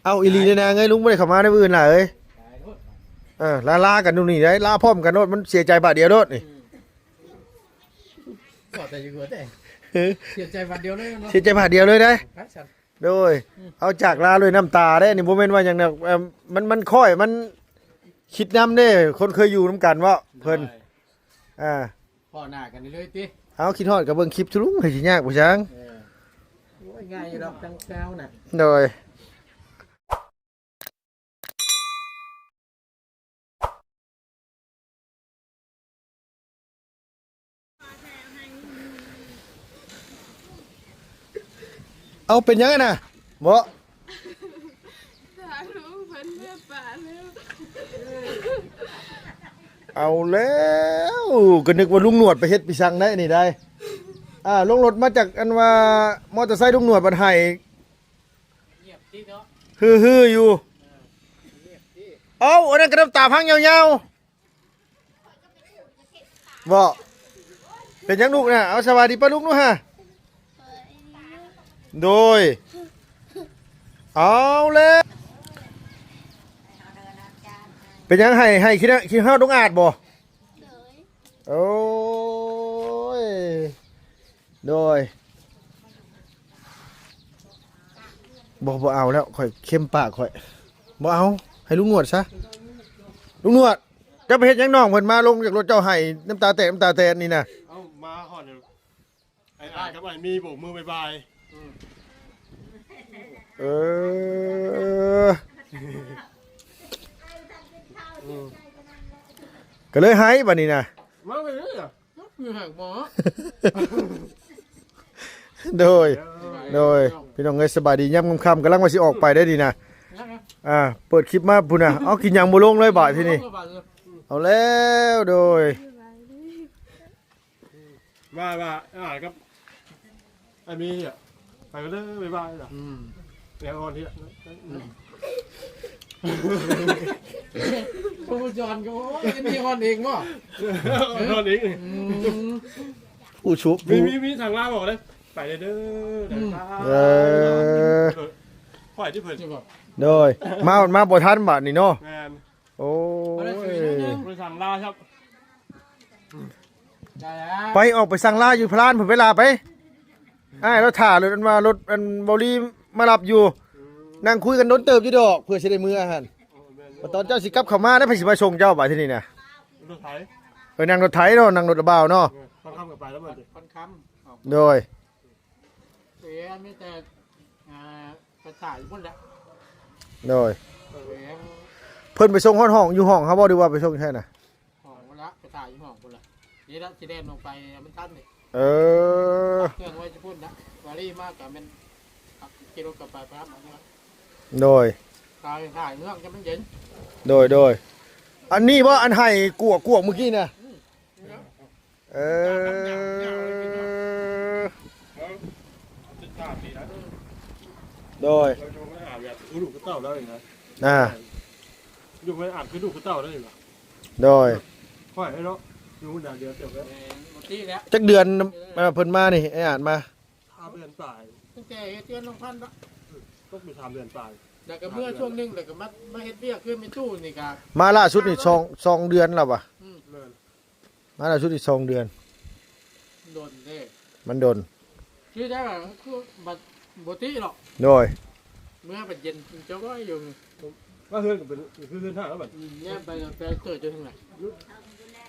ເອົ້າ ອີ່ຫຼີເດ້ນາງເອີຍ ລຸງບໍ່ໄດ້ເຂົ້າມາໃນມື້ອື່ນລະເອີຍ. ເອີ ລາ ລາກັນຢູ່ນີ້ໄດ໋ ລາພ້ອມກັນໂລດ ມັນເສຍໃຈບາດດຽວໂລດນີ້. ກໍແຕ່ຢູ່ເຮືອນເດ້ ເສຍໃຈບາດດຽວເລີຍເນາະ ເສຍໃຈບາດດຽວເລີຍໄດ໋. ໂດຍ ອືມ ເອົາຈາກລາດ້ວຍນ້ຳຕາເດ້ນີ້ ບໍ່ແມ່ນວ່າຫຍັງນະ. ເອີ ມັນ ມັນຄ່ອຍ ມັນຄິດນຳເດ້ ຄົນເຄີຍຢູ່ນຳກັນເນາະ ເພິ່ນ ໂດຍ ອ່າ ພໍ້ໜ້າກັນເລີຍຕິ. ເອົາ ຄິດຮອດກໍເບິ່ງຄລິບທຸລຸງ ໃຜຊິຍາກບໍ່ຊ່າງ. ເອີ ໂອ້ຍ ງ່າຍຢູ່ດອກ ຕັ້ງເຊົ້ານະ. ໂດຍ ເອົາ ເປັນຫຍັງຫັ້ນນະ ເບາະ? ເອົາແລ້ວ ກໍນຶກວ່າລຸງໜວດໄປເຮັດໄປສັງໄດ໋ນີ້ໄດ໋. ອ່າ ລົງລົດມາຈາກອັນວ່າມໍເຕີໄຊລຸງໜວດບັດໄຫ້ ຮືໆຢູ່. ເອົ້າ ອັນນັ້ນກໍນ້ຳຕາພັງຍາວໆ ເບາະ? ເປັນຫຍັງລູກນະ? ເອົາ ສະບາຍດີປ້າລຸງດູຫາ. ໂດຍ ເອົາແລ້ວ ເປັນຫຍັງ ໃຫ້ ໃຫ້ ຄິດ ຄິດຮອດລຸງອາດບໍ່? ໂດຍ ໂອ້ຍ ໂດຍ ບໍ່ ບໍ່ເອົາແລ້ວ ຂ້ອຍເຄັມປາກຂ້ອຍ ບໍ່ເອົາ ໃຫ້ລຸງໜວດຊະ. ລຸງໜວດ ເຈົ້າໄປເຮັດຫຍັງນ້ອງເພິ່ນມາລົງຈາກລົດ ເຈົ້າໄຫ້ນ້ຳຕາແຕກນ້ຳຕາແຕນນີ້ນະ? ເອົາ ມາຮອດ ໄອ້ອາດກັບໄອ້ມີໂບກມືບາຍບາຍ. ເອີ ກໍເລີຍໄຫ້ບັດນີ້ນະ ມາໄປເລີຍ ຄືຫາກໝໍ. ໂດຍ ໂດຍ ພີ່ນ້ອງເອີຍ ສະບາຍດີ ຍາມຄ່ຳໆ ກຳລັງວ່າຊິອອກໄປໄດ໋ນີ້ນະ. ອ່າ ເປີດຄລິບມາພຸ້ນນະ ເອົາ ກິນຫຍັງບໍ່ລົງເລີຍບາດທີນີ້. ເອົາແລ້ວ ໂດຍ ມາ ມາ ອ່າ ກັບອັນນີ້ ໄປກັນເດີ ບາຍບາຍລະ. ອືມ ແລ້ວອອນເຮັດ ອືມ ໂອ້ ຈອນກໍ ໂອ້ຍ ມີອອນເອງບໍ່? ອອນເອງ. ອືມ ຜູ້ຊຸບ ມີ ມີ ມີທາງລາວບອກເດ້ ໄປເດີ ເດີ ອືມ ເອີ ຂ້ອຍທີ່ເພິ່ນ ໂດຍ ມາ ມາບໍ່ທັນບາດນີ້ເນາະ. ແມ່ນ ໂອ້ຍ ໄປສັ່ງລາຄັບ ໄປອອກໄປສັ່ງລາຢູ່ພະລານພຸ້ນໄປລາໄປ. ອ້າຍລາວຖ້າລົດ ອັນວ່າລົດ ອັນ ເບົາລີມາຮັບຢູ່ ອືມ ນັ່ງຄຸຍກັນດົນເຕີບຢູ່ດອກ ເພື່ອຊິໄດ້ເມືອຫັ້ນ. ໂອ້ ແມ່ນຢູ່ ບັດຕອນເຈົ້າຊິກັບເຂົ້າມາໄດ້ ໃຜຊິມາສົ່ງເຈົ້າບາດທີນີ້ນະ? ລົດໄຖ ເອີ ນັ່ງລົດໄຖເນາະ ນັ່ງລົດລະບ່າວເນາະ. ເອີ ຄອນຄ່ຳກໍໄປແລ້ວເບິດ ຄອນຄ່ຳ. ໂດຍ ເອີ ມີແຕ່ ອ່າ ໄປຖ່າຍຢູ່ພຸ້ນແຫຼະ. ໂດຍ ເອີ ເພິ່ນໄປສົ່ງຮອດຫ້ອງ ຢູ່ຫ້ອງເຮົາບໍ່ ຫຼືວ່າໄປສົ່ງໃສນະ? ຫ້ອງພຸ້ນລະ ໄປຖ່າຍຢູ່ຫ້ອງພຸ້ນລະ. ນີ້ລະຊິແລ່ນລົງໄປມັນທັນນີ້. ເອີ ເຄື່ອງໄວ້ຢູ່ພຸ້ນລະ ວາລີມາກໍແມ່ນຂີ່ລົດກັບໄປ ໄປຮັບເອົາ. ໂດຍ ຖ່າຍ ຖ່າຍເມືອງຈະມັນເຢັນ. ໂດຍ ໂດຍ ອັນນີ້ບໍ່ ອັນໄຫ້ກວກໆ ມື້ກີ້ນະ? ອືມ ເອີ ໂດຍ ລູກເຕົ້າແລ້ວນີ້ນະ. ອ່າ ລູກໄປອາບຄືລູກເຕົ້າແລ້ວນີ້ນະ. ໂດຍ ຂ້ອຍເນາະ ຢູ່ໜ້າເດືອນເຕີບແລ້ວ. ແມ່ນ ບໍ່ຕິແລ້ວ ຈັກເດືອນ ເອີ ເພິ່ນມານີ້ ໄອ້ອາດມາ ສາມເດືອນປາຍ ຕັ້ງແຕ່ເຮັດເຮືອນນ້ອງພັນເນາະ. ອືມ ຕົກຢູ່ສາມເດືອນປາຍ ແລ້ວກໍເມືອຊ່ວງໜຶ່ງ ແລ້ວກໍມາ ມາເຮັດວຽກຄືແມ່ຕູ້ນີ້ກໍ ມາລ່າສຸດນີ້ ສອງ ສອງເດືອນແລ້ວຫວາ? ອືມ ແມ່ນ ມາແລ້ວຊຸດອີກສອງເດືອນ. ໂດນເດ້ ມັນດົນ ຄືໄດ້ວ່າ ຄືບັດບໍ່ຕິເນາະ. ໂດຍ ເມືອບັດເຢັນຈະໄວ້ຢູ່ ມາເຮືອນກໍເປັນ ຄືເຮືອນທາງແລ້ວບັດ. ອືມ ແນມໄປແຕ່ເກີດຢູ່ທາງໃດ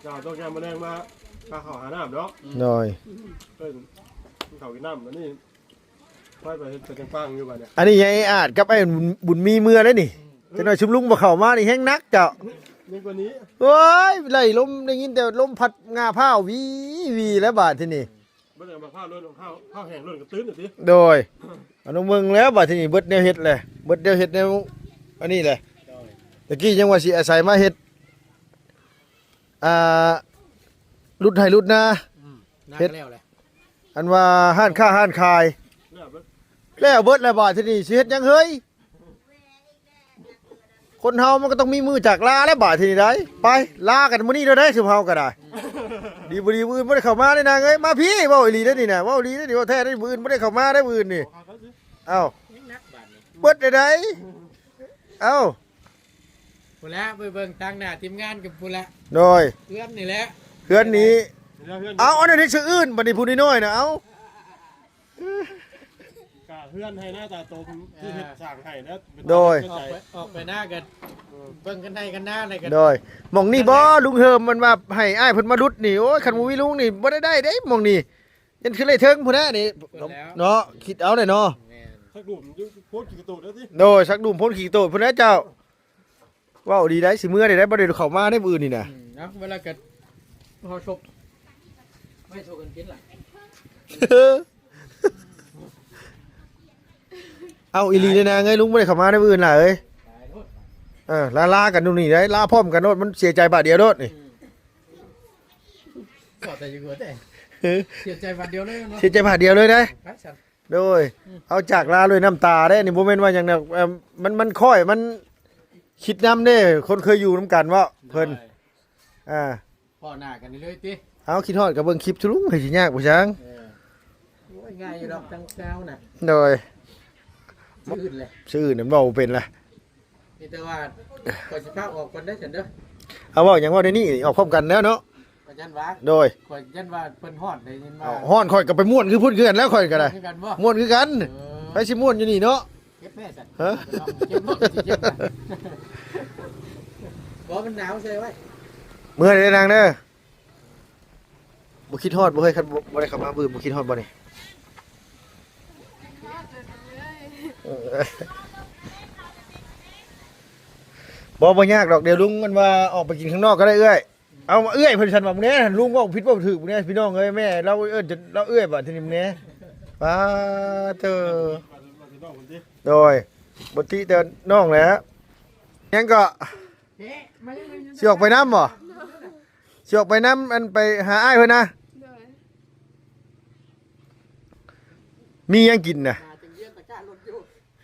ລາວຕ້ອງຍ່າງມາແລງມາ ຫາເຂົ້າຫານ້ຳເນາະ. ອືມ ໂດຍ ເອີ້ນເຂົ້າກິນນ້ຳ ອັນນີ້ ຂ້ອຍໄປເຮັດໄປຈັງປັງຢູ່ບັດນີ້. ອັນນີ້ຍາຍອາດກັບໄອ້ບຸນ ບຸນມີເມືອໄດ້ນີ້. ອືມ ຈັກໜ້ອຍຊຸມລຸງບໍ່ເຂົ້າມານີ້ແຮງໜັກເຈົ້າ. ຍິ່ງກວ່ານີ້ ໂອ້ຍ ໄລ່ລົມ ໄດ້ຍິນແຕ່ລົມພັດງ່າພ້າວວີໆ ແລ້ວບາດທີນີ້. ເບິ່ງແລ້ວໝາກພ້າວຫຼົ່ນ ພ້າວ ພ້າວແຫ້ງຫຼົ່ນກະຕື້ນຕິ. ໂດຍ ອັນນັ້ນເບິ່ງແລ້ວບາດທີນີ້ ເບິດແນວເຮັດແຫຼະ ເບິດແນວເຮັດແນວ ອັນນີ້ແຫຼະ. ໂດຍ ຕະກີ້ຍັງວ່າຊິອາໄສມາເຮັດ ອ່າ ຫຼຸດໄຮ່ຫຼຸດນາ. ອືມ ນາ ເຮັດ ກໍແລ້ວແຫຼະ ອັນວ່າຮ້ານຄ້າຮ້ານຂາຍ ແລ້ວເບິດ ແລ້ວເບິດແລ້ວ ບາດທີນີ້ຊິເຮັດຫຍັງເຮີ້ຍ? ຄົນເຮົາມັນກໍຕ້ອງມີມື້ຈາກລາແລ້ວ ບາດທີນີ້ໄດ໋. ໄປ ລາກັນມື້ນີ້ໂລດໄດ໋ ຊຸມເຮົາກໍໄດ້. ດີບໍ່ດີ ມື້ອື່ນບໍ່ໄດ້ເຂົ້າມາເດ້ນາງເອີຍ. ມາພີ້ ເວົ້າອີ່ຫຼີເດ້ນີ້ນະ ເວົ້າອີ່ຫຼີເດ້ນີ້ ເວົ້າແທ້ເດ້. ມື້ອື່ນບໍ່ໄດ້ເຂົ້າມາໄດ້ ມື້ອື່ນນີ້. ເອົ້າ ເບິດໄດ້ໄດ໋. ເອົ້າ ພຸ້ນແຫຼະ ໄປເບິ່ງທາງໜ້າທີມງານກັນພຸ້ນແຫຼະ ໂດຍ ເຮືອນນີ້ແຫຼະ ເຮືອນນີ້ ເຮືອນ ເອົາ ອັນນັ້ນເຮັດຊື່ອື່ນ ບັດນີ້ຜູ້ນ້ອຍໆນະ ເອົາ ກະເຮືອນໄຮ່ນາຕາຕົມທີ່ເຮັດ ເອີ ສ້າງໃຫ້ນະ ໂດຍ ອອກໄປ ອອກໄປນາກໍ ເອີ ເບິ່ງກັນໄຮ່ກັນນາໄດ້ກໍ ໂດຍ ໝ່ອງນີ້ບໍ່ ລຸງເຮີມ ມັນວ່າໃຫ້ອ້າຍເພິ່ນມາຫຼຸດນີ້ ໂອ້ຍ ຄັນບໍ່ມີລຸງນີ້ບໍ່ໄດ້ໄດ້ເດ້ໝ່ອງນີ້ ຍັງຄືໄລ່ເທິງພຸ້ນແຫຼະນີ້ ເພິ່ນແລ້ວ ເນາະ ຄິດເອົາແຫຼະເນາະ ແມ່ນ ສັກດູມຢູ່ໂພນຂີ້ໂຕດແລ້ວຕິ ໂດຍ ສັກດູມໂພນຂີ້ໂຕດພຸ້ນແຫຼະເຈົ້າ ເວົ້າດີໄດ໋ ຊິເມືອໄດ້ໄດ໋ ບໍ່ໄດ້ເຂົ້າມາໃນມື້ອື່ນນີ້ນະ ອືມ ເນາະ ເວລາກໍຮອດສົບ ໄວ້ໂຊກັນກິນລະ ເອົ້າ ອີ່ຫຼີເດ້ນາງເອີຍ ລຸງບໍ່ໄດ້ເຂົ້າມາໃນມື້ອື່ນລະເອີຍ ເອີ ລາ ລາກັນຢູ່ນີ້ໄດ໋ ລາພ້ອມກັນໂລດ ມັນເສຍໃຈບາດດຽວໂລດນີ້ ອືມ ຂໍແຕ່ຢູ່ເຮືອນແຕ່ ເອີ ເສຍໃຈບາດດຽວເລີຍເນາະ ເສຍໃຈບາດດຽວເລີຍເດ້ ໄປຊັ້ນ ໂດຍ ອືມ ເອົາຈາກລາດ້ວຍນ້ຳຕາເດ້ ນີ້ບໍ່ແມ່ນວ່າຫຍັງນະ ເອີ່ມ ມັນ ມັນຄ້ອຍ ມັນຄິດນຳເດ້ ຄົນເຄີຍຢູ່ນຳກັນເນາະ ເພິ່ນ ໂດຍ ອ່າ ພໍ້ໜ້າກັນເລີຍຕິ ເອົາ ຄິດຮອດກໍເບິ່ງຄລິບຊຸລຸງ ໃຜຊິຍາກບໍ່ຊ່າງ ເອີ ໂອ້ຍ ງ່າຍຢູ່ດອກ ທາງເຈົ້ານະ ໂດຍ ຊື່ອື່ນແຫຼະ ຊື່ອື່ນນັ້ນເວົ້າບໍ່ເປັນລະ ມີແຕ່ວ່າຂ້ອຍຊິພາອອກກ່ອນເດີຊັ້ນເດີ ເອົາ ເວົ້າຫຍັງເວົ້າໃນນີ້ ອອກພ້ອມກັນແລ້ວເນາະ ຂ້ອຍຢ້ານວ່າ ໂດຍ ຂ້ອຍຢ້ານວ່າເພິ່ນຮ້ອນໄດ້ຍິນວ່າ ເອົາ ຮ້ອນ ຂ້ອຍກໍໄປມ່ວນຄືເພິ່ນຄືກັນແລ້ວ ຂ້ອຍກໍໄດ້ ມ່ວນຄືກັນບໍ່? ມ່ວນຄືກັນ ເອີ ໃຜຊິມ່ວນຢູ່ນີ້ເນາະ ເກັບແນ່ຊັ້ນ ຮະ ເກັບລົງຊິເກັບ ບໍ່ ມັນໜາວໃສ່ໄວ້ ເມື່ອໃດນາງເດີ ບໍ່ຄິດຮອດບໍ່ເຮີ້ຍ ຄັນບໍ່ ບໍ່ໄດ້ເຂົ້າມາບຶ້ມ ບໍ່ຄິດຮອດບໍ່ນີ້ ເອີ ບໍ່ ບໍ່ຍາກດອກ ດຽວລຸງມັນວ່າອອກໄປກິນຂ້າງນອກກໍໄດ້ເອື້ອຍ ເອົາ ເອື້ອຍເພິ່ນຊັ້ນວ່າ ມື້ແນ່ ລຸງເວົ້າຜິດເວົ້າຖືກມື້ແນ່ ພີ່ນ້ອງເອີຍ ແມ່ລາວເອີ້ນຈົນລາວເອື້ອຍບາດທີນີ້ມື້ແນ່ ປາເຕີ ໂດຍ ບໍ່ຕິແຕ່ນ້ອງແຫຼະ ຫຍັງເກາະ ຊິອອກໄປນຳບໍ່? ຊິອອກໄປນຳ ອັນ ໄປຫາອ້າຍເພິ່ນນະ ໂດຍ ມີຫຍັງກິນນະ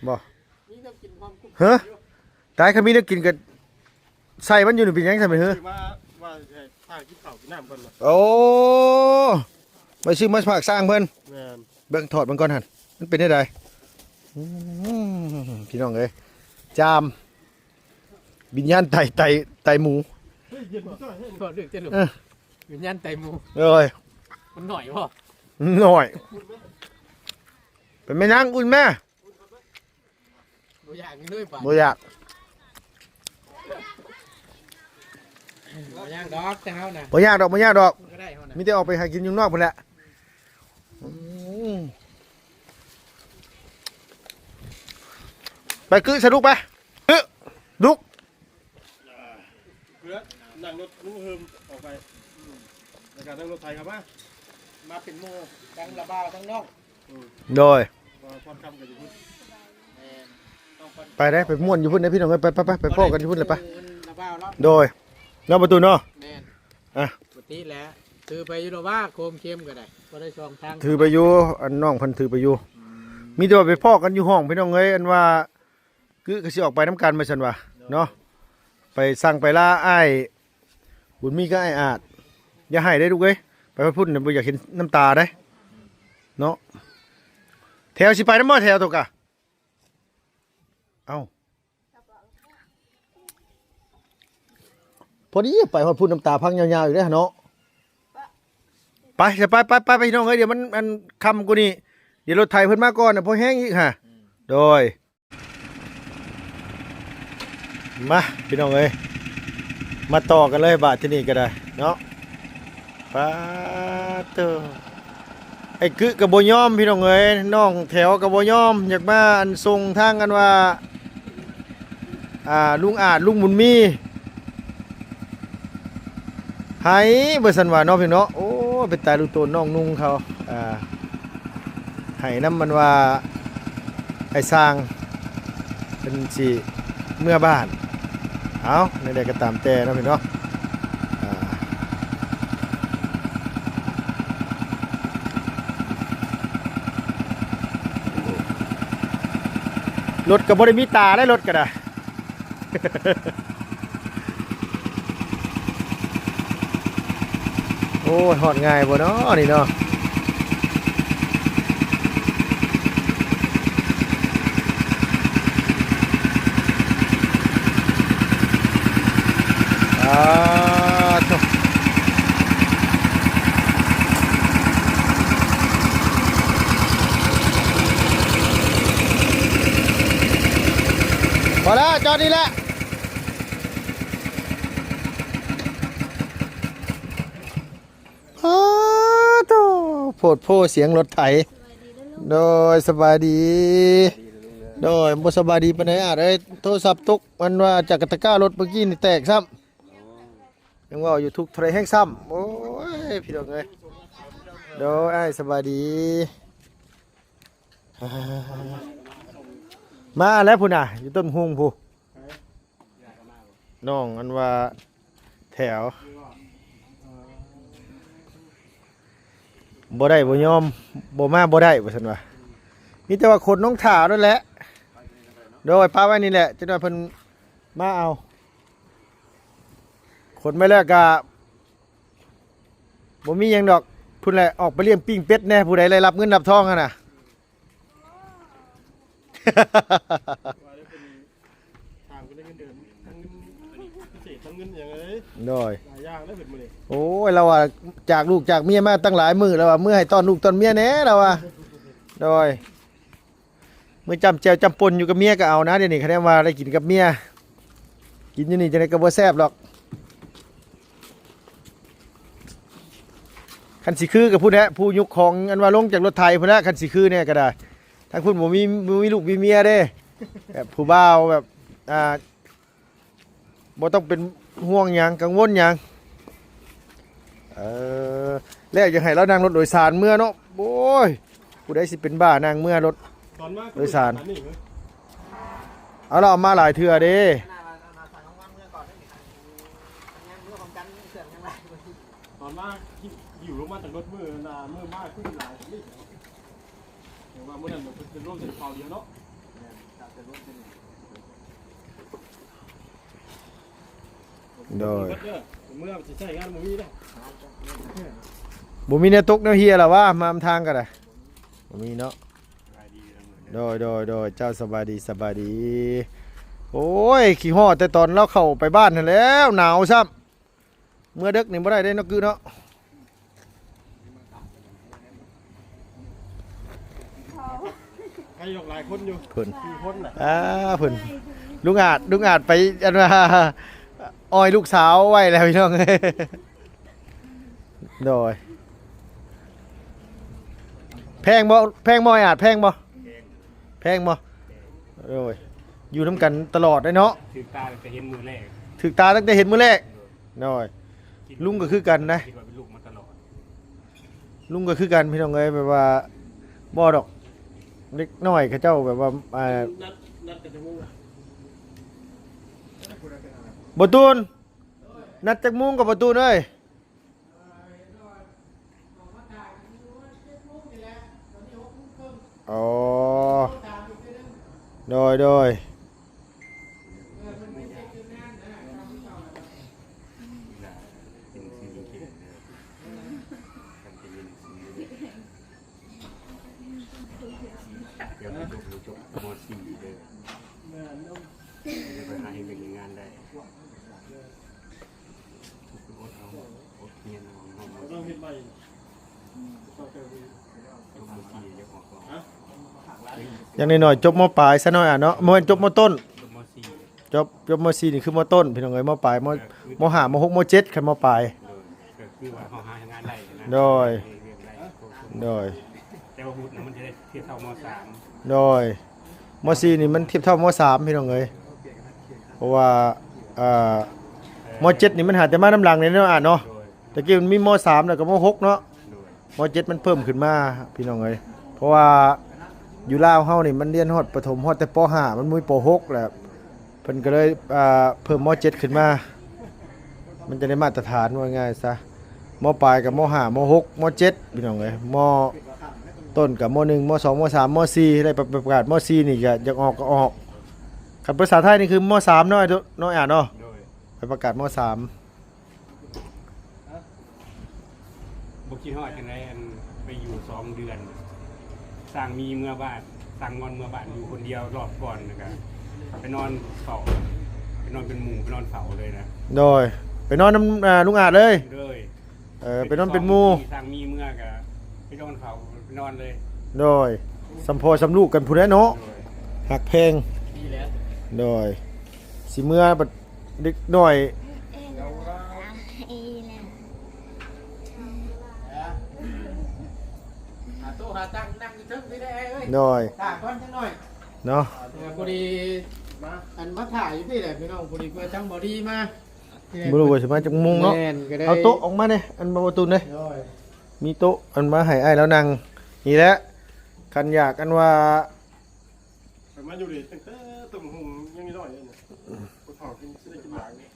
ບໍ່ ມີແນວກິນພ້ອມກຸ້ງ ຮະ ຕາຍ ຄັນມີແນວກິນກໍໃສ່ມັນຢູ່ນີ້ ເປັນຫຍັງຊັ້ນແມ່ນ ຮະ ຊື້ມາວ່າໃຫ້ພາກິນເຂົ້າກິນນ້ຳກ່ອນ ໂອ້ ໄປຊື້ມາຝາກຊ່າງເພິ່ນ ແມ່ນ ເບິ່ງ ຖອດເບິ່ງກ່ອນຫັ້ນ ມັນເປັນແນວໃດ ອືມ ພີ່ນ້ອງເອີຍ ຈາມ ວິນຍານໄຕ ໄຕ ໄຕໝູ ເອີ ວິນຍານໄຕໝູ ໂອ້ຍ ມັນໜ້ອຍບໍ່? ໜ້ອຍ ເປັນແມ່ນຫຍັງ ອຸ່ນແມ່ ບໍ່ຢາກເລີຍ ບໍ່ຢາກ ບໍ່ຢາກດອກ ແຕ່ເຮົານະ ບໍ່ຢາກດອກ ບໍ່ຢາກດອກ ກໍໄດ້ເຮົານະ ມີແຕ່ອອກໄປຫາກິນຢູ່ນອກພຸ້ນແຫຼະ ອືມ ໄປກຶຊະ ລຸກໄປ ກຶ ລຸກ ເພື່ອນັ່ງລົດລຸງເຮີມອອກໄປ ແລ້ວກໍນັ່ງລົດໄຖເຂົ້າມາ ມາເປັນໝູ່ ທັງລະບ່າວ ທັງນ້ອງ ອືມ ໂດຍ ວ່າພອນຄຳກໍຢູ່ພຸ້ນ ແມ່ນ ໄປເດ້ ໄປມ່ວນຢູ່ພຸ້ນເດ້ ພີ່ນ້ອງເອີຍ ໄປ ໄປ ໄປ ໄປພໍ້ກັນຢູ່ພຸ້ນແຫຼະ ໄປ ລະບ່າວເນາະ ໂດຍ ເນາະ ປະຕູເນາະ ແມ່ນ ອ່ະ ປົກກະຕິແຫຼະ ຖືໄປຢູ່ດອກວ່າ ໂຄມເຄັມກໍໄດ້ ບໍ່ໄດ້ສອງທາງ ຖືໄປຢູ່ ອັນນ້ອງເພິ່ນຖືໄປຢູ່ ອືມ ມີແຕ່ວ່າໄປພໍ້ກັນຢູ່ຫ້ອງ ພີ່ນ້ອງເອີຍ ອັນວ່າ ຄືກໍຊິອອກໄປນຳກັນວ່າຊັ້ນວ່າເນາະ ໄປສັ່ງໄປລາອ້າຍບຸນມີກັບອ້າຍອາດ ຢ່າໄຫ້ເດ້ລູກເອີຍ ໄປຮອດພຸ້ນນະ ບໍ່ຢາກເຫັນນ້ຳຕາເດ້ເນາະ ແຖວຊິໄປນຳບໍ່ ແຖວໂຕກະ ເອົ້າ ພໍດີໄປຮອດພຸ້ນ ນ້ຳຕາພັງຍາວໆອີກເດ້ເນາະ ໄປ ໄປ ໄປ ໄປ ພີ່ນ້ອງເອີຍ ດຽວມັນ ອັນ ຄ່ຳກວ່ານີ້ ດຽວລົດໄຖເພິ່ນມາກ່ອນນະ ພໍແຮງອີກຫາ ໂດຍ ມາພີ່ນ້ອງເອີຍ ມາຕໍ່ກັນເລີຍບາດທີນີ້ກໍໄດ້ເນາະ ປາດເຕີ ໄອ້ກຶກໍບໍ່ຍອມພີ່ນ້ອງເອີຍ ນ້ອງແຖວກໍບໍ່ຍອມ ຢາກມາອັນສົ່ງທາງອັນວ່າ ອ່າ ລຸງອາດ ລຸງບຸນມີ ໄຫ້ວ່າຊັ້ນວ່າເນາະພີ່ນ້ອງເນາະ ໂອ້ ເປັນຕາຍລູກໂຕນນ້ອງນຸ່ງເຂົາ ອ່າ ໄຫ້ນຳມັນວ່າ ໄອ້ຊ່າງເພິ່ນຊິເມືອບ້ານ ເອົ້າ ແນວໃດກໍຕາມແຕ່ເນາະພີ່ນ້ອງເນາະ ອ່າ ລົດກໍບໍ່ໄດ້ມີຕາແລ້ວ ລົດກໍໄດ້. ໂອ້ຍ ຮອດງ່າຍບໍ່ເນາະນີ້ເນາະ. ອ່າ ໂທ້ ພໍແລ້ວ ຈອດນີ້ແຫຼະ. ອ້າໂທ້ ໂພດໂພສຽງລົດໄຖ. ໂດຍ ສະບາຍດີ. ໂດຍ ບໍ່ສະບາຍດີປານໃດອາດເອີຍ ໂທລະສັບຕົກ ມັນວ່າຈາກຕະກ້າລົດເມື່ອກີ້ນີ້ແຕກຊ້ຳ. ຍັງເວົ້າຢູ່ທຸກເທົ່າໃດແຮງຊ້ຳ. ໂອ້ຍ ພີ່ນ້ອງເອີຍ. ໂດຍ ອ້າຍສະບາຍດີ. ມາແລ້ວພຸ້ນນະ ຢູ່ຕົ້ນຮຸ່ງພຸ້ນ. ນ້ອງອັນວ່າແຖວ ບໍ່ໄດ້ບໍ່ຍອມ ບໍ່ມາບໍ່ໄດ້ວ່າຊັ້ນວ່າ ມີແຕ່ວ່າຂົນລົງຖ້ານັ້ນແຫຼະ. ໂດຍ ປະໄວ້ນີ້ແຫຼະ ຈັກໜ່ອຍເພິ່ນມາເອົາ. ຂົນໄປແລ້ວກະບໍ່ມີຫຍັງດອກ ພຸ້ນແຫຼະ ອອກໄປລ້ຽງປີ້ງເປັດແດ່ ຜູ້ໃດໄດ້ຮັບເງິນຮັບທອງຫັ້ນນະ. ວ່າໄດ້ເປັນທາງເພິ່ນໄດ້ເງິນເດືອນ ທັງເງິນພິເສດ ທັງເງິນຫຍັງເອີຍ ໂດຍ ຫຼາຍຢ່າງເດ້ເພິ່ນມື້ນີ້. ໂອ້ຍ ລາວວ່າຈາກລູກຈາກເມຍມາຕັ້ງຫຼາຍມື້ ລາວວ່າເມືອໃຫ້ຕ້ອນລູກຕ້ອນເມຍແດ່ ລາວວ່າ. ໂດຍ ເມືອຈ້ຳແຈ່ວຈ້ຳປົ່ນຢູ່ກັບເມຍກໍເອົານະ ດຽວນີ້ ຄະແນນວ່າໄດ້ກິນກັບເມຍ ກິນຢູ່ນີ້ຈັ່ງໃດກໍບໍ່ແຊບດອກ. ຄັນຊິຄືກໍພຸ້ນແຫຼະ ຜູ້ຍົກຂອງອັນວ່າລົງຈາກລົດໄຖພຸ້ນແຫຼະ ຄັນຊິຄືແດ່ກໍໄດ້. ທາງພຸ້ນບໍ່ມີ ບໍ່ມີລູກມີເມຍເດ້ ແບບຜູ້ບ່າວແບບ ອ່າ ບໍ່ຕ້ອງເປັນຫ່ວງຫຍັງ ກັງວົນຫຍັງ. ເອີ ແລ້ວຢາກໃຫ້ລາວນັ່ງລົດໂດຍສານເມືອເນາະ. ໂອ້ຍ ຜູ້ໃດຊິເປັນບ້ານັ່ງເມືອລົດ ຕອນມາ ໂດຍສານ ເອົາ ລາວເອົາມາຫຼາຍເທື່ອເດ້. ຕອນມາຫິ້ວລົງມາຈາກລົດ ມື້ນາ ມື້ມາຄືຫຼາຍກວ່ານີ້ ແຕ່ວ່າມື້ນັ້ນເພິ່ນລົງໃສ່ເປົາດຽວເນາະ. ໂດຍ ເມື່ອຊິໃຊ້ງານບໍ່ມີເດ້ ບໍ່ມີແນວຕົກແນວເຮ່ຍລະວ່າ ມານຳທາງກໍໄດ້ ບໍ່ມີເນາະ. ໂດຍ ໂດຍ ໂດຍ ເຈົ້າສະບາຍດີ ສະບາຍດີ. ໂອ້ຍ ຄິດຮອດແຕ່ຕອນລາວເຂົ້າໄປບ້ານຫັ້ນແລ້ວ ໜາວຊ້ຳ. ເມື່ອເດິກນີ້ບໍ່ໄດ້ເດ້ເນາະ ກືເນາະ. ໃຜອອກຫຼາຍຄົນຢູ່ ເພິ່ນ ສີ່ຄົນນະ. ອ່າ ເພິ່ນ ລຸງອາດ ລຸງອາດໄປ ອັນວ່າ ອ້ອຍລູກສາວໄວ້ແລ້ວ ພີ່ນ້ອງເອີຍ. ໂດຍ ແພງບໍ່ ແພງບໍ່ ອ້າຍອາດ ແພງບໍ່ ແພງບໍ່? ໂດຍ ຢູ່ນຳກັນຕະຫຼອດເດ້ເນາະ. ຖືກຕາຕັ້ງແຕ່ເຫັນມື້ແລກ ຖືກຕາຕັ້ງແຕ່ເຫັນມື້ແລກ. ໂດຍ ລຸງກໍຄືກັນນະ ຄິດວ່າເປັນລູກມາຕະຫຼອດ. ລຸງກໍຄືກັນ ພີ່ນ້ອງເອີຍ ແບບວ່າບໍ່ດອກ ເດັກນ້ອຍເຂົາເຈົ້າແບບວ່າ ອ່າ ນັດ ນັດກັນຈັກໂມງ? ບໍ່ຕູນ ນັດຈັກໂມງກໍບໍ່ຕູນເອີຍ? ອໍ ໂດຍ ໂດຍ. ຕຽມຈົບ ຈົບ ມໍສີ່ເດີ ຈະໄປຫາເຮັດວຽກເຮັດງານໄດ້. ຢ່າງໜ້ອຍໆ ຈົບ ມ.ປາຍ ຊະໜ້ອຍອະເນາະ ບໍ່ແມ່ນຈົບ ມ.ຕົ້ນ ຈົບ ມ.ສີ່ ນີ້ຄື ມ.ຕົ້ນ ພີ່ນ້ອງເອີຍ ມ.ປາຍ ມ. ມ.ຫ້າ ມ.ຫົກ ມ.ເຈັດ ຄັນ ມ.ປາຍ ໂດຍ ໂດຍ ແຕ່ວ່າວຸດນະມັນຈະໄດ້ທຽບເທົ່າ ມ.ສາມ ໂດຍ ມ.ສີ່ ນີ້ມັນທຽບເທົ່າ ມ.ສາມ ພີ່ນ້ອງເອີຍ ເພາະວ່າ ເອີ ມ.ເຈັດ ນີ້ມັນຫາແຕ່ມານຳຫຼັງນີ້ເນາະ ອາເນາະ ແຕ່ກີ້ມັນມີ ມ.ສາມ ແລ້ວກໍ ມ.ຫົກ ເນາະ ໂດຍ ມ.ເຈັດ ມັນເພີ່ມຂຶ້ນມາ ພີ່ນ້ອງເອີຍ ເພາະວ່າຢູ່ລາວເຮົານີ້ມັນຮຽນຮອດປະຖົມ ຮອດແຕ່ ປໍຫ້າ ມັນບໍ່ມີ ປໍຫົກ ແລ້ວ ເພິ່ນກໍເລີຍ ອ່າ ເພີ່ມ ມໍເຈັດ ຂຶ້ນມາ ມັນຈະໄດ້ມາດຕະຖານ ເວົ້າງ່າຍໆຊະ ມໍປາຍກັບ ມໍຫ້າ ມໍຫົກ ມໍເຈັດ ພີ່ນ້ອງເອີຍ ມໍຕົ້ນກັບ ມໍໜຶ່ງ ມໍສອງ ມໍສາມ ມໍສີ່ ໄດ້ໄປປະກາດ ມໍສີ່ ນີ້ກໍຢາກອອກກໍອອກ ຄັນພາສາໄທນີ້ຄື ມໍສາມ ເນາະ ເນາະ ອາເນາະ ໂດຍ ໄປປະກາດ ມໍສາມ. ບໍ່ຄິດຮອດຈັ່ງໃດ ອັນໄປຢູ່ສອງເດືອນ ສ້າງມີເມືອບ້ານ ສ້າງງອນເມືອບ້ານ ຢູ່ຄົນດຽວ ຮອບກ່ອນ ແລ້ວກະໄປນອນເຝົ້າ ໄປນອນເປັນໝູ່ ໄປນອນເຝົ້າເລີຍນະ ໂດຍ ໄປນອນນຳ ອ່າ ລຸງອາດເລີຍ. ໂດຍ ເອີ ໄປນອນເປັນໝູ່. ທາງມີເມືອກະໄປນອນເຂົາ ໄປນອນເລີຍ. ໂດຍ ສ່ຳພໍ່ສ່ຳລູກກັນພຸ້ນແຫຼະເນາະ. ໂດຍ ຮັກແພງ. ດີແລ້ວ. ໂດຍ ຊິເມືອບັດເດັກນ້ອຍ. ຫາໂຕະຫາຕັ່ງນັ່ງຢູ່ເທິງພີ້ແຫຼະເອີຍ. ໂດຍ ຖ້າກ່ອນຈັກໜ້ອຍເນາະ. ເອີ ພໍດີມາ ອັນມາຖ່າຍຢູ່ພີ້ແຫຼະພີ່ນ້ອງ. ພໍດີເພື່ອທາງບໍ່ດີມາ ບໍ່ຮູ້ວ່າຊິມາຈັກໂມງເນາະ. ແມ່ນ ກໍໄດ້ ເອົາໂຕະອອກມາແດ່ ອັນບໍ່ປະຕູເດ້. ໂດຍ ມີໂຕະອັນມາໃຫ້ອ້າຍລາວນັ່ງນີ້ແຫຼະ. ຄັນຢາກ ອັນວ່າ ຂ້ອຍມາຢູ່ນີ້ຕັ້ງແຕ່ຕົ້ນຫຸ່ງຍັງນ້ອຍໆເລີຍ. ຜູ້ເຖົ້າກິນ ຊິໄດ້ກິນໝາກນີ້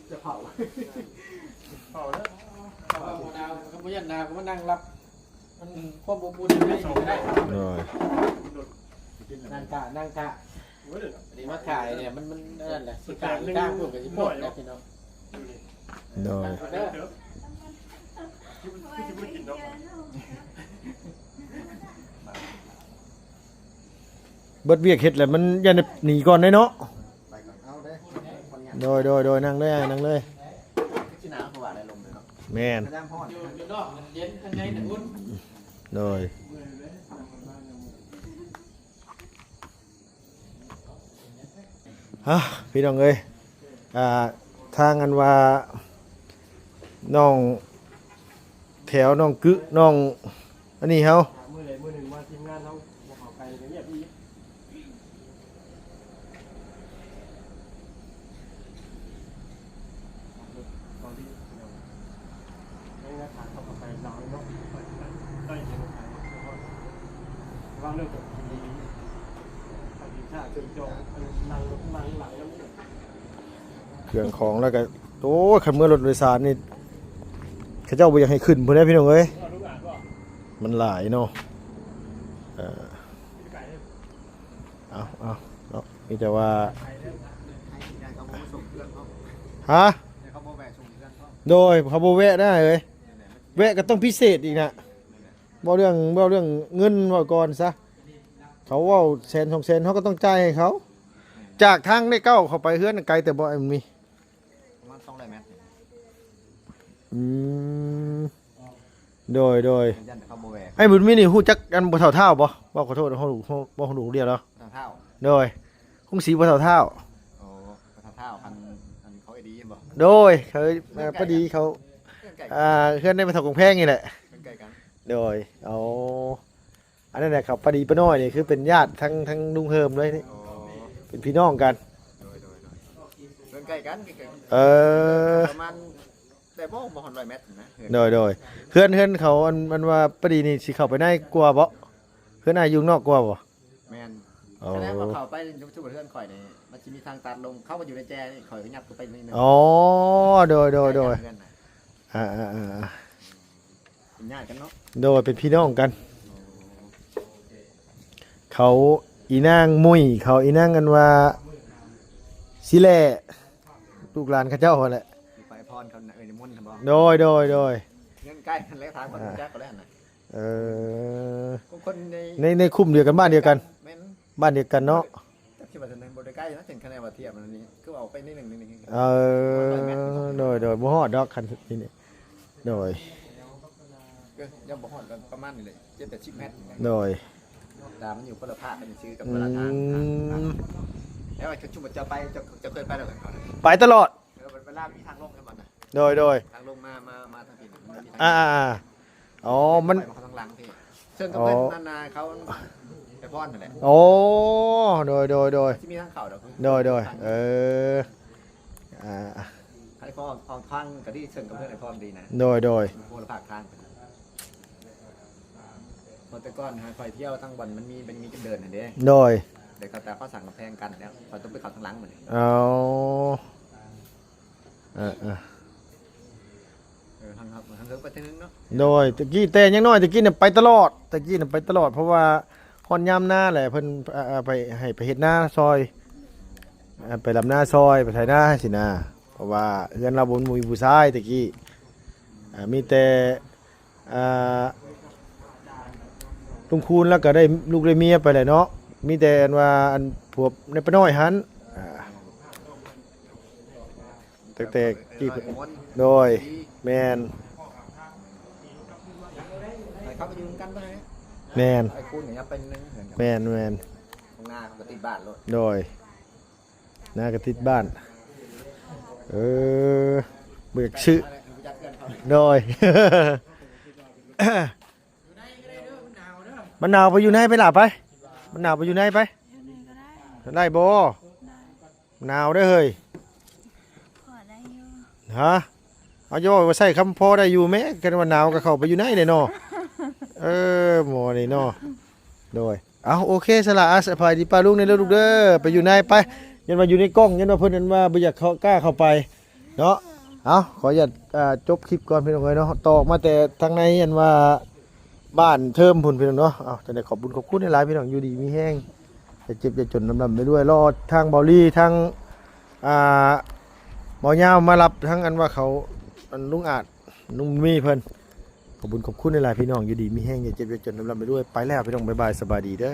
ຈະເຜົາ ເຜົາແລ້ວ. ເຂົາບໍ່ໜາວ ເຂົາບໍ່ຢ້ານໜາວ ເຂົາມານັ່ງລັບ ມັນຄວາມອົບອຸ່ນຢູ່ໃນນີ້ກໍໄດ້. ໂດຍ ນັ່ງຖ້າ ນັ່ງຖ້າ. ໂອ້ຍ ອັນນີ້ມາຖ່າຍນີ້ ມັນ ມັນອັນນັ້ນແຫຼະ ຊິກາງ ກາງພຸ້ນກໍຊິໂພດແຫຼະພີ່ນ້ອງ. ໂດຍ ເບິດວຽກເຮັດແລ້ວ ມັນຢ້ານໄດ້ໜີກ່ອນເດ້ເນາະ. ໂດຍ ໂດຍ ໂດຍ ນັ່ງເລີຍ ນັ່ງເລີຍ. ແມ່ນ ຢູ່ນອກມັນເຢັນ ຂ້າງໃນມັນອຸ່ນ. ໂດຍ ຮະ ພີ່ນ້ອງເອີຍ ອ່າ ທາງອັນວ່ານ້ອງແຖວ ນ້ອງກຶ ນ້ອງອັນນີ້ເຮົາ ມື້ໃດມື້ໜຶ່ງວ່າທີມງານເຮົາບໍ່ເຂົ້າໄປກໍງຽບອີກ. ເຄື່ອງຂອງແລ້ວກໍ ໂອ້ຍ ຄັນເມືອລົດໂດຍສານນີ້ ເຂົາເຈົ້າບໍ່ຢາກໃຫ້ຂຶ້ນພຸ້ນແຫຼະພີ່ນ້ອງເອີຍ ມັນຫຼາຍເນາະ. ເອີ ເອົາ ເອົາເນາະ ມີແຕ່ວ່າ ຮະ ໂດຍ ເຂົາບໍ່ແວະໄດ້ເອີຍ ແວະກໍຕ້ອງພິເສດອີກນະ. ເວົ້າເລື່ອງ ເວົ້າເລື່ອງເງິນເວົ້າກ່ອນຊະ ເຂົາເວົ້າແສນສອງແສນ ເຮົາກໍຕ້ອງຈ່າຍໃຫ້ເຂົາ. ຈາກທາງເລກເກົ້າເຂົ້າໄປເຮືອນໄກແຕ່ບໍ່ ອັນມີ ປະມານສອງຮ້ອຍແມັດ. ອືມ ໂດຍ ໂດຍ ຢ້ານເຂົາບໍ່ແວ່. ອ້າຍບຸນມີນີ້ຮູ້ຈັກອັນບໍ່ເຖົ້າທ້າວບໍ່? ເວົ້າຂໍໂທດ ເຮົາ ເຮົາເວົ້າຮູ້ເລື່ອງແລ້ວ. ບໍ່ເຖົ້າທ້າວ ໂດຍ ຄົງສີບໍ່ເຖົ້າທ້າວ. ໂອ້ ບໍ່ເຖົ້າທ້າວ ອັນ ອັນເຂົາເອດີແມ່ນບໍ່? ໂດຍ ເຂົາ ເອີ ພໍດີເຂົາ ເຮືອນໃກ້ກັນ ອ່າ ເຮືອນໃນບໍ່ເຖົ້າກົງແພງນີ້ແຫຼະ ເຮືອນໃກ້ກັນ. ໂດຍ ໂອ້ ອັນນັ້ນແຫຼະ ເຂົາປ້າດີປ້ານ້ອຍນີ້ຄືເປັນຍາດທັງ ທັງລຸງເຮີມເລີຍນີ້. ອໍ ເປັນພີ່ນ້ອງກັນ. ໂດຍ ໂດຍ ໂດຍ ເຮືອນໃກ້ກັນ ໃກ້ໆ ເອີ ປະມານ ໄດ້ບໍ່ ບໍ່ຮອດຮ້ອຍແມັດນະ. ໂດຍ ໂດຍ ເຮືອນ ເຮືອນເຂົາ ອັນ ອັນວ່າປ້າດີນີ້ຊິເຂົ້າໄປໃນກວ່າບໍ່? ເຮືອນອ້າຍຢູ່ນອກກວ່າບໍ່? ແມ່ນ. ອໍ ສະແດງວ່າເຂົ້າໄປ ສົມມຸດເຮືອນຂ້ອຍນີ້ ມັນຊິມີທາງຕັດລົງ ເຂົາກໍຢູ່ໃນແຈນີ້ ຂ້ອຍກໍຍັບເຂົ້າໄປໜ້ອຍໜຶ່ງ. ອໍ ໂດຍ ໂດຍ ໂດຍ ໃກ້ກັນເຮືອນນະ. ອ່າໆໆ ເປັນຍາດກັນເນາະ. ໂດຍ ເປັນພີ່ນ້ອງກັນ. ເຂົາອີນາງມຸ້ຍ ເຂົາອີນາງອັນວ່າສີແຫຼ້ ລູກຫຼານເຂົາເຈົ້າຫັ້ນແຫຼະ. ໄປພອນເຂົາເອີ້ຍນິມົນຫັ້ນບໍ່? ໂດຍ ໂດຍ ໂດຍ ເຮືອນໃກ້ຫັ້ນແຫຼະ ຖາມເຂົາຮູ້ຈັກເຂົາແລ້ວຫັ້ນນະ. ເອີ ຄົນໃນ ໃນ ໃນຄຸ້ມດຽວກັນ ບ້ານດຽວກັນ. ແມ່ນ ບ້ານດຽວກັນເນາະ. ຈັກຊິວ່າຈັ່ງໃດ ບໍ່ໄດ້ໃກ້ນະ ເຖິງຂະແນນວ່າທຽບອັນນີ້ ຄືອອກໄປນິດໜຶ່ງ ນິດໜຶ່ງ. ເອີ ໂດຍ ໂດຍ ບໍ່ຮອດດອກຄັນນີ້. ໂດຍ ກໍຍັງບໍ່ຮອດ ກໍປະມານນີ້ແຫຼະ ເຈັດແປດສິບແມັດ. ໂດຍ ຕາມັນຢູ່ຄົນລະພາກກັນຊື່ກັບ ອືມ ຄົນລະທາງ. ແລ້ວວ່າຊຸມເຈົ້າໄປ ເຈົ້າ ເຈົ້າເຄີຍໄປແລ້ວກັນເຂົານະ? ໄປຕະຫຼອດ. ເອີ ເວລາມີທາງລົງໃຫ້ມັນນະ. ໂດຍ ໂດຍ ທາງລົງມາ ມາ ມາທາງພີ້ນະ ມັນມີທາງ ອ່າໆ ອໍ ມັນ ໄປມາເຂົ້າທາງຫຼັງພີ້ ເຊິ່ງກັບ ອໍ ເພິ່ນນັ້ນນະ ເຂົາໄປພອນຫັ້ນແຫຼະ. ໂອ້ ໂດຍ ໂດຍ ໂດຍ ຊິມີທາງເຂົ້າດອກ. ໂດຍ ໂດຍ ເອີ ອ່າ ໃຫ້ພໍອອກທາງກໍດີ ເຊິ່ງກັບເພິ່ນໃຫ້ພ້ອມດີນະ. ໂດຍ ໂດຍ ຄົນລະພາກທາງ. ເພາະແຕ່ກ່ອນຫາຂ້ອຍທ່ຽວທາງບ່ອນມັນມີ ມັນມີຈຸດເດີນຫັ້ນເດ້. ໂດຍ ແຕ່ເຂົາ ແຕ່ເຂົາສ້າງກຳແພງກັ້ນແລ້ວ ຂ້ອຍຕ້ອງໄປເຂົ້າທາງຫຼັງບັດນີ້. ອໍ ເອີໆ ເອີ ທາງເຮົາ ທາງເຮົາໄປເທື່ອໜຶ່ງເນາະ. ໂດຍ ແຕ່ກີ້ ແຕ່ຍັງນ້ອຍ ແຕ່ກີ້ນະໄປຕະຫຼອດ ແຕ່ກີ້ນະໄປຕະຫຼອດ ເພາະວ່າຮອດຍາມນາແຫຼະ ເພິ່ນ ເອີ ເອີ ໄປ ໃຫ້ໄປເຮັດນາຊ່ອຍ ເອີ ໄປດຳນາຊ່ອຍ ໄປໄຖນາຊີ້ນະ ເພາະວ່າເຮືອນລາວບໍ່ມີຜູ້ຊາຍແຕ່ກີ້ ເອີ ມີແຕ່ ອ່າ ລຸງຄູນລາວກໍໄດ້ລູກໄດ້ເມຍໄປແຫຼະເນາະ ມີແຕ່ອັນວ່າ ອັນ ພວກໃນປ້ານ້ອຍຫັ້ນ ອ່າ ແຕ່ ແຕ່ກີ້ ໂດຍ ແມ່ນ ໃຫ້ເຂົາໄປຢູ່ນຳກັນໄປ ແມ່ນ ໄອ້ຄູນກໍຍັງເປັນໜຶ່ງເຮືອນກັນ ແມ່ນ ແມ່ນ ຂ້າງໜ້າເຂົາກໍຕິດບ້ານໂລດ ໂດຍ ໜ້າກໍຕິດບ້ານ ເອີ ບໍ່ຢາກຊື້ ແມ່ນແຫຼະ ຮູ້ຈັກເຮືອນເຂົາ ໂດຍ ມັນໜາວ ໄປຢູ່ໃນໄປຫຼ້າໄປ ມັນໜາວ ໄປຢູ່ໃນໄປ ຢູ່ໃນກໍໄດ້ ໄດ້ບໍ່? ໄດ້ ໜາວເດ້ເຮີ້ຍ ພໍໄດ້ຢູ່ ຮະ ເອົາ ຢ່າເວົ້າວ່າໃຊ້ຄຳພໍໄດ້ຢູ່ແມ້ ຄັນວ່າໜາວກໍເຂົ້າໄປຢູ່ໃນເດ້ເນາະ ເອີ ໝໍນີ້ເນາະ ໂດຍ ເອົາ ໂອເຄ ສະຫຼະ ອາ ສະບາຍດີປ້າລຸງເດີລູກເດີ ໄປຢູ່ໃນໄປ ຢ້ານວ່າຢູ່ໃນກ້ອງ ຢ້ານວ່າເພິ່ນ ອັນວ່າບໍ່ຢາກເຂົ້າ ກ້າເຂົ້າໄປ ເນາະ ເອົາ ຂໍອະນຸຍາດ ອ່າ ຈົບຄລິບກ່ອນພີ່ນ້ອງເອີຍເນາະ ຕອກມາແຕ່ທາງໃນ ອັນວ່າບ້ານເທີມພຸ້ນພີ່ນ້ອງເນາະ ເອົາ ຈັ່ງໃດຂອບບຸນຂອບຄຸນຫຼາຍໆ ພີ່ນ້ອງ ຢູ່ດີມີແຮງ ຢ່າເຈັບຢ່າຈົນ ລ່ຳໆລວຍໆ ລໍທາງເບົາລີ ທາງ ອ່າ ເບົາຍາວມາຮັບ ທາງອັນວ່າເຂົາ ອັນລຸງອາດ ລຸງມີເພິ່ນ ຂອບບຸນຂອບຄຸນຫຼາຍໆ ພີ່ນ້ອງ ຢູ່ດີມີແຮງ ຢ່າເຈັບຢ່າຈົນ ລ່ຳໆລວຍໆ ໄປແລ້ວພີ່ນ້ອງ ບາຍບາຍ ສະບາຍດີເດີ.